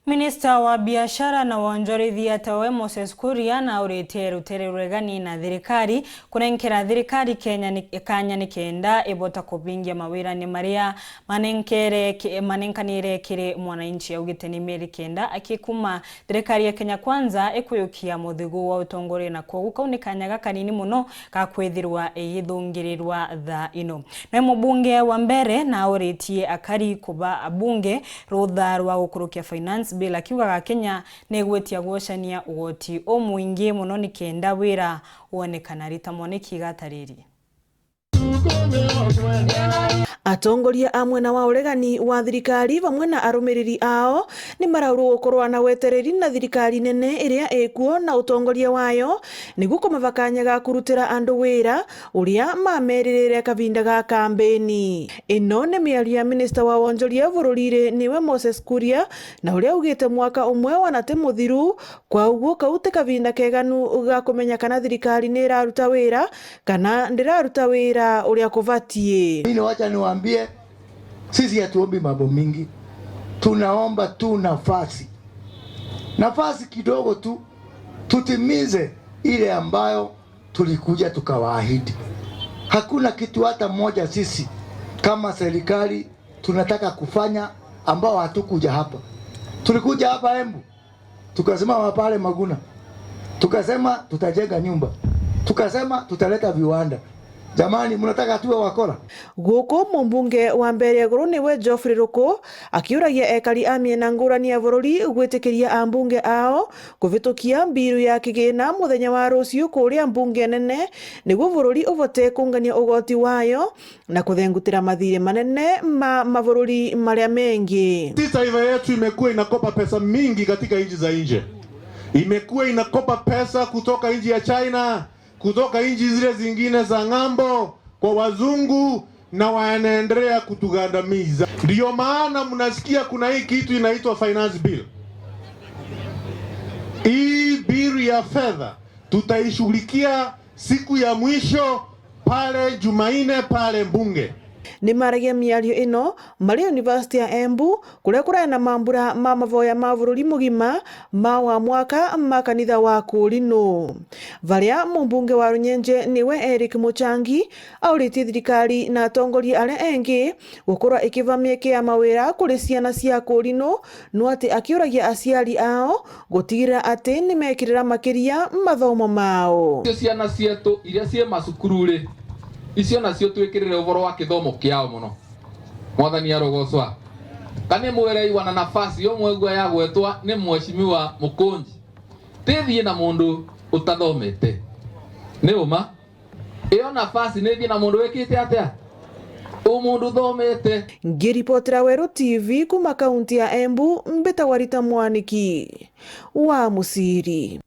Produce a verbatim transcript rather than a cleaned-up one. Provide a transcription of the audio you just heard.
Minista wa biashara na wonjorithia tawe Moses Kuria nauritie rutere ruregani na thirikari kunenkera thirikari Kenya ni, kanya nikenda ibota kubingia mawirani maria manenkere ki-, manenkanire kiri mwananchi. Augite ni mieri kenda akikuma thirikari ya Kenya Kwanza ikuyukia muthigu wa utongoria, na kwoguo kau ni kanya gakanini muno ga kwithirwa igithungirirwa thaa ino. Nawe mubunge wa mbere nauritie akari kuba abunge rutha rwa gukurukia finance bill, akiugaga Kenya ni igwitia gwocania ugoti umwingi muno nikenda wira wonekana. Rita Mwaniki igataririe. Atongoria a mwena wa uregani wa thirikari bamwe na arumiriri ao ni maraurwo gukorwa na wetereri na thirikari nene iria ikuo na utongoria wayo niguo kumaba kanya ga kurutira andu wira uria mameririre kavinda ga kambeni. Ino ni miario ya minista wa wonjoria bururiri niwe Moses Kuria, na uria augite mwaka umwe wana ti muthiru, kwoguo kau ti kavinda keganu ga kumenya kana thirikari ni iraruta wira kana ndiraruta wira uria kubatie. Mimi wacha niwaambie, sisi hatuombi mambo mingi, tunaomba tu nafasi, nafasi kidogo tu, tutimize ile ambayo tulikuja tukawaahidi. Hakuna kitu hata moja sisi kama serikali tunataka kufanya ambao hatukuja hapa. Tulikuja hapa Embu, tukasimama pale Maguna, tukasema tutajenga nyumba, tukasema tutaleta viwanda. Jamani, mnataka tuwe wakora? Guku mumbunge wa Mbeere Iguru niwe Geoffrey Ruku akiuragia ekari a miena ngurani ya bururi gwitikiria ambunge ao kuvitukia mbiru ya kigina muthenya wa ruciu kuria mbunge nene, niguo bururi ubote kungania ugoti wayo na kuthengutira mathiri manene ma mabururi maria mengi. Sisi, taifa yetu imekuwa inakopa pesa mingi katika nchi za nje. Imekuwa inakopa pesa kutoka nchi ya China, kutoka nchi zile zingine za ng'ambo kwa wazungu, na wanaendelea kutugandamiza. Ndio maana mnasikia kuna hii kitu inaitwa finance bill. Hii bill ya fedha tutaishughulikia siku ya mwisho pale Jumanne pale Bunge. Ni maragia miario ino mari University ya Embu, kuria kurari na mambura ma mavoya ma bururi mugima ma wa mwaka ma kanitha wa Kurino, varia mumbunge wa Runyenje niwe Eric Muchangi auritie thirikari na atongoria aria engi gukorwa ikiva mieke ya mawira kuri ciana cia Kurino, no ati akiuragia aciari ao gutigirira ati nimekirira makiria mathomo mao. Icio ciana cietu iria cii macukuru-ri, icio nacio twikirire uvoro wa kithomo kiao muno. Mwathani arogocwa. Kani mwirei wana nafasi yo mwegua yagwetwa ni Mheshimiwa Mukunji, tithii na mundu utathomete. Ni uma? Iyo nafasi nithii na mundu wikite atia? U mundu uthomete. Ngiripotera Weru T V kuma kaunti ya Embu, mbitagwa Rita Mwaniki wa Musiri.